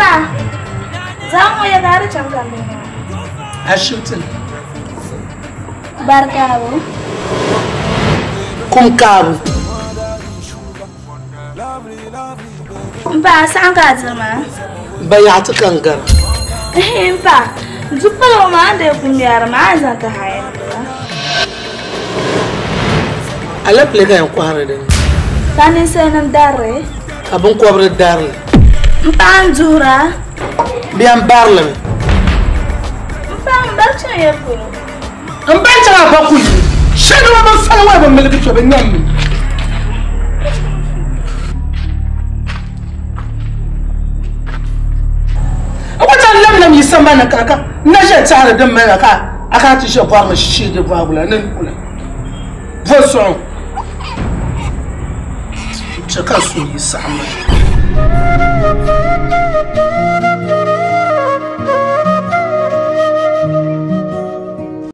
Pa, zaŋ ŋɔ ya ka a di chaŋ ka m bihi maa. Ashibiti ni. Bari kaabu. Kum kaabu. M pa, a saɣim ka a diri maa? Bayaɣati ka n gari. M pa, du paligu maa n dee ku ŋmɛri maa a ni zaŋ ti haya nima. Alepile ka yɛn kɔhiri dini. Ka ninsalinima dari li. Ka binkɔbiri dari li. M paɣa n duhira. Bɛ yɛn bari li mi. M paɣa m bari chaŋ ya polo. M bari chaŋ a ba ku yi. Shɛli ŋɔ bɛ sani ŋɔ bi miligi kpɛ bɛ nyam mi. N ku chaŋ lamlam yi sambani ni ka ka n na ʒe tɛhiri din mali na ka a kana ti ʒe bɔri mi shee di bɔhigu la ni n kuli bo zuɣu chɛ ka so yi saɣim ma.